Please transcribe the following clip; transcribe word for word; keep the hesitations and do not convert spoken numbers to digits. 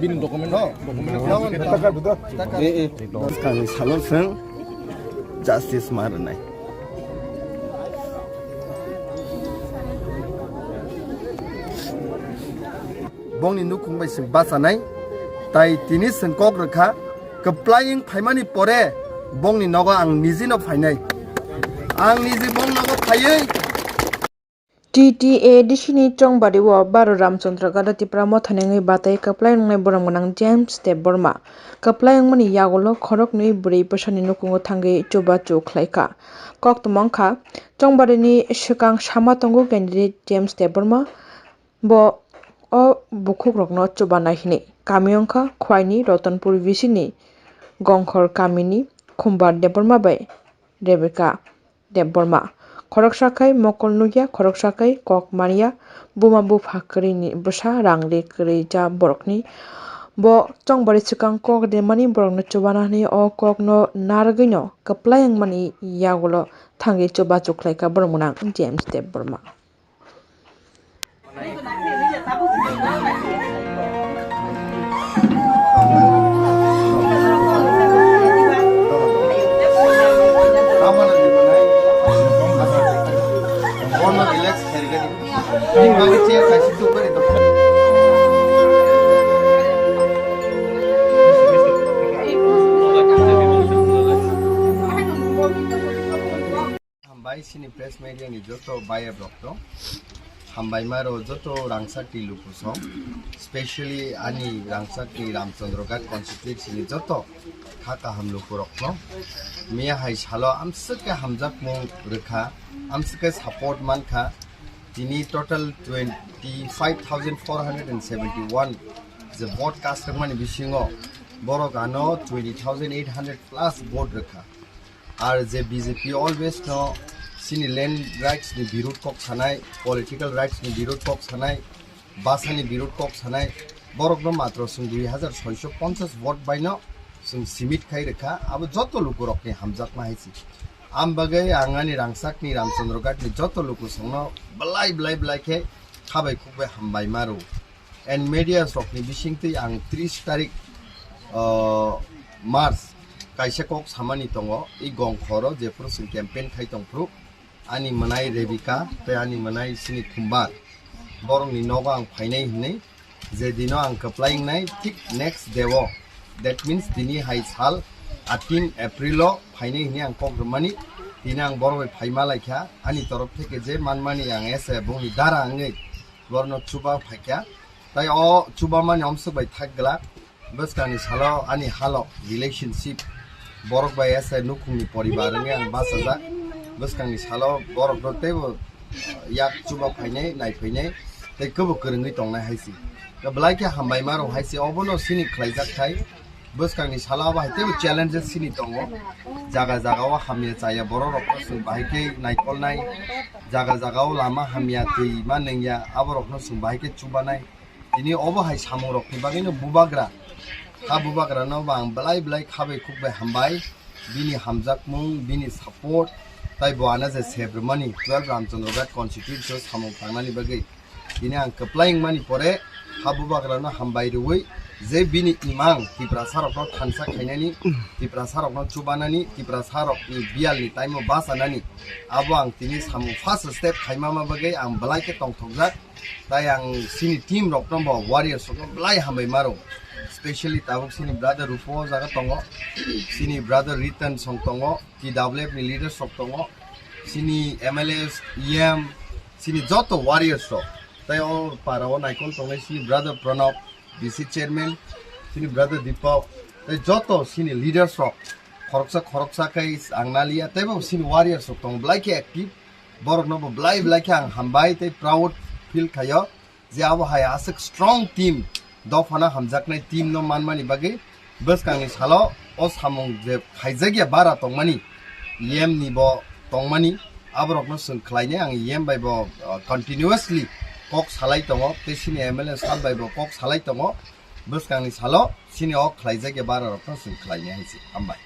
Bini document, document. Eh, eh. Bwskangni salo chwng justice ma rwnai. Bongni nukhung bai chwng bachanai, tai tini chwng kok rwkha, kwplai wng phaimani pore bongni nogo ang nijino phainai. Ang niji bong nogo phaiwi T T A D C ni chongbari o Baro Ramchandra Gada Tipra Motha ni wngwi batai kwplai wngnai borok gwnang James Debbarma. Kwplai wngmani yagulo khoroknwi bwrwi bwsani nukhungo thangwi chubachu khlaikha. Koktwma wngkha, chongbari ni swkang sama tongo candidate James Debbarma. Bo o bukhukrokno chubanai hwnwi kami wngkha Khwaini Ratanpur V C ni Gongkhor kamini Khumbar Debbarma bai Rebecca Debbarma. Khoroksa khai mokol nukya, khoroksa khai kok manya, buma bupha kwrwini bwsa rang ri kwrwi ja borokni. Bo chongbari swkang kok rimani borokno chubana hwnwi o kokno narwgwino kwplai wngmani yagulo thangwi chubachu khlaikha borok gwnang James Debbarma. Hambai chini press media ni joto bayap rok no. Hambai maro joto rangchak ni luku song. Specially ani rangchak ni Ramchandra Ghat constituency ni joto kha kaham luku rok no. Miya hai salo amswk khe hamjakmung rwkha, amswk khe support mankha. Tini total twenty five thousand four hundred and seventy one je vote cast rwkmani bisingo borok ano twenty thousand eight hundred plus vote rwkha. Ar je B J P always no chini land rights ni birud kok sanai, political rights ni birud kok sanai, basa ni birud kok sanai, borok no matro chwng dui hajar soiso ponchas vote bai no chwng simit khai rwkha, abo joto luku rok ni hamjakma hai se. Am bagwi ang ani rangchak ni Ramchandra Ghat ni joto luku song no belai belai belai khe khabai khukbai hambai maro. And media rokni bisingtwi ang tris tarik, uh, March kaisa kok samani tongo, i Gongkhoro jephuru chwng campaign khai tongphuru, ani mwnai Rebecca tei ani mwnai sini Khumbar, borokni nogo ang phainai hinwi, je dino ang kwplai wngnai, thik next day o, that means tini hai sal eighteen April o phainai hinwi ang kok rwmani, tini ang borok bai phaima laikha, ani torof theke je manmani ang ese bongni dara wngwi borokno chuba phaikha. Tai o chubamani omswk bai thak glak. Bwskangni salo ani halok relationship borok bai ese nukhungni poribar wngwi ang bachajak. Bwskangni salo borokno teibo yak chuba phainai, nai phainai tei kwbo kwrwngwi tongnai hai se. Belai khe hambai maro hai se, obono sini khlaijak khai. Bwskangni salo abo hai teibo challenges sini tongo. Jaga jaga o hamya chaya borok rokno chwng bahai khe naikolnai. Jaga jaga o lama hamya, twi ma nengya, abo rokno chwng bahai khe chubanai. Tini obo hai samung rokni bagwino bubagra, ha bubagrano bo ang belai belai khabai khukbai hambai. Bini hamjakmung, bini support, tai bo ano je sebrwmani twelve Ramchandra Ghat constituency o samung tangnani bagwi. Tini ang kwplai wngmani pore ha bubagrano hambai rwui je bini imang Tiprasa rokno thansa khainani, Tiprasa rokno chubanani, Tiprasa rokni biyalni time o bachanani, abo ang tini samung first step khaima ma bagwi ang belai khe tongthokjak. Tai ang sini team rokno bo warriors rokno belai hambai maro, specially tabuk sini brother Rupo o jaga tongo, sini brother Ritan song tongo, T W F ni leaders rok tongo, sini M L As, E M, sini joto warriors rok. Tai o para o naikol tongnai sini brother Pranab, V C chairman, sini brother Deepak, tai joto sini leaders rok khoroksa khoroksa khe ang naliya, teibo sini warriors rok tongo belai khe active. Borokno bo belai belai khe ang hambai tei proud feel khaio je abo hai aswk strong team, dophano hamjaknai team no manmani bagwi. Bwskangni salo o samung je khaijakya bara tongmani, E M ni bo tongmani, aborokno chwng khlainai ang E M bai bo, uh, continuously kok salai tongo, tei sini M L A sir bai bo kok salai tongo. Bwskangni salo sini o khlaijakya bara rokno chwng khlainai hai se. Hambai.